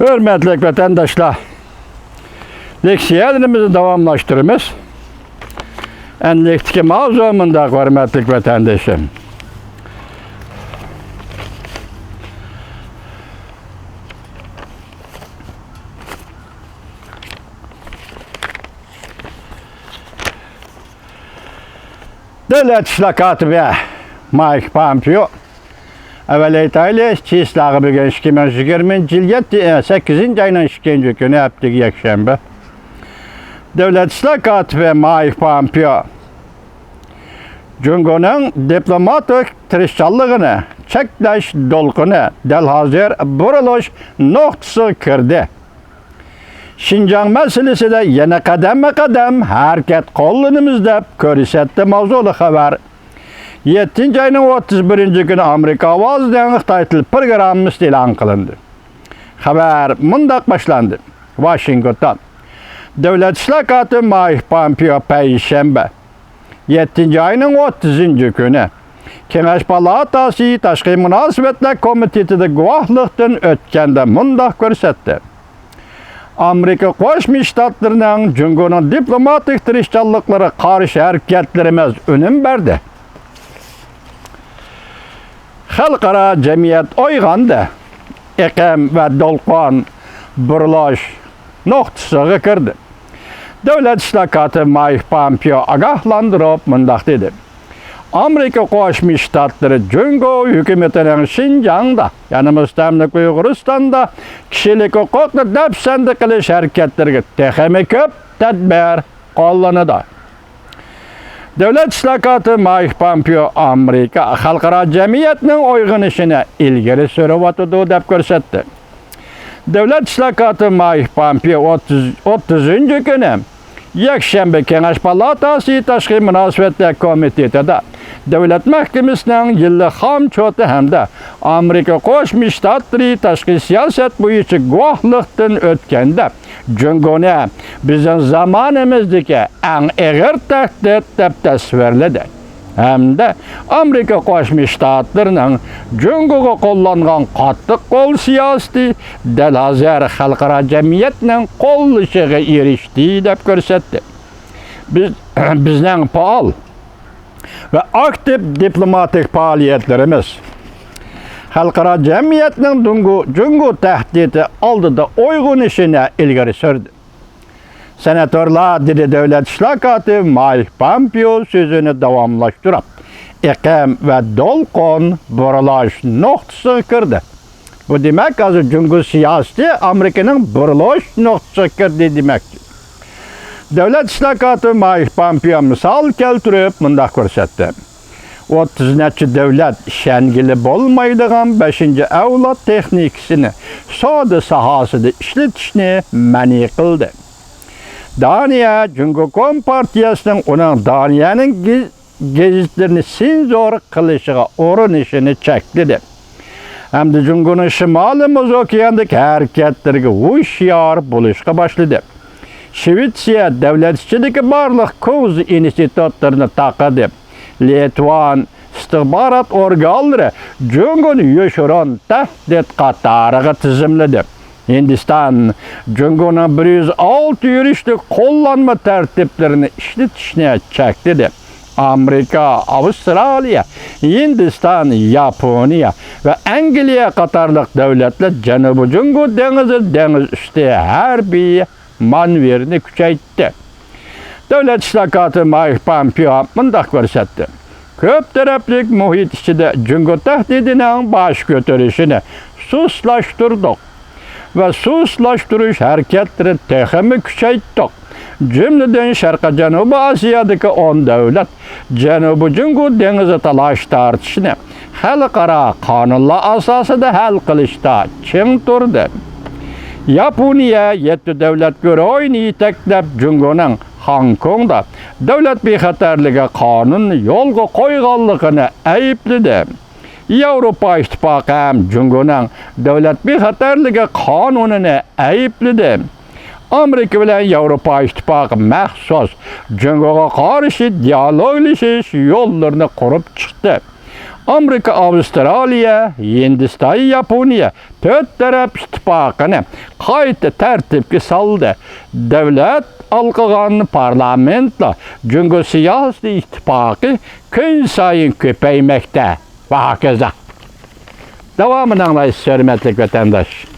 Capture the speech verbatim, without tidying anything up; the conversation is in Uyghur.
ھۆرمەتلىك ۋەتەنداشلار، لېكسىيەلىرىمىزنى داۋاملاشتۇرىمىز. ئەنلىكتىكى ماۋزۇ مۇنداق، ھۆرمەتلىك ۋەتەندىشىم. دۆلەت ئىشلار كاتىپى مايك پامپېئو، ئەۋەل ئېيتايلى، چىسلاغا بۈگۈن ئىككى مىڭ يىگىرمىنچى يىل يەتتە، سەككىزىنچى ئاينىڭ ئىككىنچى كۈنى، ھەپتىگە يەكشەنبە. دۆلەت ئىشلار كاتىپى مايك پامپېئو جۇڭگونىڭ دىپلوماتىك تىرىشچانلىقىنى چەكلەش دولقۇنى دەل ھازىر بۇرۇلۇش نۇقتىسىغا كىردى. شىنجاڭ مەسىلىسىدە يەنە قەدەممۇ قەدەم ھەرىكەت قوللىنىمىز، دەپ كۆرسەتتى ماۋزۇلۇق خەۋەر. يەتتىنچى ئاينىڭ ئوتتۇز بىرىنچى كۈنى ئامېرىكا ئاۋازىنىڭ خىتاي تىل پروگراممىسىدا ئېلان قىلىندى. خەۋەر مۇنداق باشلاندى. ۋاشىنگتون. دۆلەت ئىشلار كاتىپى مايك پامپېئو پەيشەنبە، يەتتىنچى ئاينىڭ ئوتتۇزىنچى كۈنى كېڭەش پالاتاسى تاشقى مۇناسىۋەتلەر كومىتېتىدا گۇۋاھلىقتىن ئۆتكەندە مۇنداق كۆرسەتتى: ئامېرىكا قوشما شتاتلىرىنىڭ جۇڭگونىڭ دىپلوماتىك تىرىشچانلىقلىرىغا قارشى ھەرىكەتلىرىمىز ئۈنۈم بەردى. خەلقئارا جەمئىيەت ئويغاندى. ئېقىم ۋە دولقۇن بۇرۇلۇش نۇقتىسىغا كىردى. دۆلەت ئىشلار كاتىپى مايك پامپېئو ئاگاھلاندۇرۇپ مۇنداق دېدى: ئامېرىكا قوشما شتاتلىرى جۇڭگو ھۆكۈمىتىنىڭ شىنجاڭدا، يەنى مۇستەملىكە ئۇيغۇرىستاندا كىشىلىك ھوقۇقنى دەپسەندە قىلىش ھەرىكەتلىرىگە تېخىمۇ كۆپ تەدبىر قوللىنىدۇ. دۆلەت ئىشلار كاتىپى مايك پامپېئو ئامېرىكا خەلقئارا جەمئىيەتنىڭ ئويغىنىشىنى ئىلگىرى سۈرۈۋاتىدۇ، دەپ كۆرسەتتى. دۆلەت ئىشلار كاتىپى مايك پامپېئو ئوتتۇز، ئوتتۇزىنچى كۈنى يەكشەنبە كېڭەش پالاتاسى تاشقى مۇناسىۋەتلەر كومىتېتىدا دۆلەت مەھكىمىسىنىڭ يىللىق خامچوتى ھەمدە ئامېرىكا قوشما شتاتلىرى تاشقى سىياسەت بويىچە گۇۋاھلىقتىن ئۆتكەندە، جۇڭگونى بىزنىڭ زامانىمىزدىكى ئەڭ ئېغىر تەھدىت دەپ تەسۋىرلىدى ھەمدە ئامېرىكا قوشما شتاتلىرىنىڭ جۇڭگوغا قوللانغان قاتتىق قول سىياسىتى دەل ھازىر خەلقئارا جەمئىيەتنىڭ قوللىشىغا ئېرىشتى، دەپ كۆرسەتتى. بىز، بىزنىڭ پائال ۋە ئاكتىپ دىپلوماتىك پائالىيەتلىرىمىز خەلقئارا جەمئىيەتنىڭ جۇڭگو، جۇڭگو تەھدىتى ئالدىدا ئويغىنىشىنى ئىلگىرى سۈردى. سېناتورلار، دېدى دۆلەت ئىشلار كاتىپى مايك پامپېئو سۆزىنى داۋاملاشتۇرۇپ، ئېقىم ۋە دولقۇن بۇرۇلۇش نۇقتىسىغا كىردى. بۇ دېمەك، ھازىر جۇڭگو سىياسىتى ئامېرىكىنىڭ بۇرۇلۇش نۇقتىسىغا كىردى دېمەكچى. دۆلەت ئىشلار كاتىپى مايك پامپېئو مىسال كەلتۈرۈپ مۇنداق كۆرسەتتى: ئوتتۇز نەچچە دۆلەت ئىشەنگىلى بولمايدىغان بەشىنچى ئەۋلاد تېخنىكىسىنى سودا ساھەسىدە ئىشلىتىشنى مەنئى قىلدى. دانىيە جۇڭگو كومپارتىيەسىنىڭ ئۇنىڭ دانىيەنىڭ گېز-، گېزىتلىرىنى سېنزۇر قىلىشىغا ئۇرۇنۇشىنى چەكلىدى ھەمدە جۇڭگونىڭ شىمالىي مۇز ئوكياندىكى ھەرىكەتلىرىگە ھوشيار بولۇشقا باشلىدى. شىۋېتسىيە دۆلەت ئىچىدىكى بارلىق كوزا ئىنستىتۇتلىرىنى تاقىدى. لىتۋان ئىستىخبارات ئورگانلىرى جۇڭگونى يوشۇرۇن تەھدىت قاتارىغا تىزىملىدى. ھىندىستان جۇڭگونىڭ بىر يۈز ئالتە يۈرۈشلۈك قوللانما تەرتىپلىرىنى ئىشلىتىشنى چەكلىدى. ئامېرىكا، ئاۋسترالىيە، ھىندىستان، ياپونىيە ۋە ئەنگلىيە قاتارلىق دۆلەتلەر جەنۇبىي جۇڭگو دېڭىزى دېڭىز ئۈستى ھەربىي مانېۋىرىنى كۈچەيتتى. دۆلەت ئىشلار كاتىپى مايك پامپېئو مۇنداق كۆرسەتتى: كۆپ تەرەپلىك مۇھىت ئىچىدە جۇڭگو تەھدىتىنىڭ باش كۆتۈرۈشىنى سۇسلاشتۇردۇق ۋە سۇسلاشتۇرۇش ھەرىكەتلىرىنى تېخىمۇ كۈچەيتتۇق. جۈملىدىن، شەرقىي جەنۇبىي ئاسىيادىكى ئون دۆلەت جەنۇبىي جۇڭگو دېڭىزى تالاش تارتىشىنى خەلقئارا قانۇنلار ئاساسىدا ھەل قىلىشتا چىڭ تۇردى. ياپونىيە يەتتە دۆلەت گۇرۇھىنى يېتەكلەپ، جۇڭگونىڭ خوڭكوڭدا دۆلەت بىخەتەرلىكى قانۇنىنى يولغا قويغانلىقىنى ئەيىبلىدى. ياۋروپا ئىتتىپاقى ھەم جۇڭگونىڭ دۆلەت بىخەتەرلىكى قانۇنىنى ئەيىبلىدى. ئامېرىكا بىلەن ياۋروپا ئىتتىپاقى مەخسۇس جۇڭگوغا قارشى دىيالوگلىشىش يوللىرىنى قۇرۇپ چىقتى. ئامېرىكا، ئاۋسترالىيە، ھىندىستان، ياپونىيە تۆت تەرەپ ئىتتىپاقىنى قايتا تەرتىپكە سالدى. دۆلەت ھالقىغان پارلامېنتلار جۇڭگو سىياسىي ئىتتىپاقى كۈنسايىن كۆپەيمەكتە ۋە ھاكازا. داۋامىنى ئاڭلايسىز، ھۆرمەتلىك ۋەتەنداش.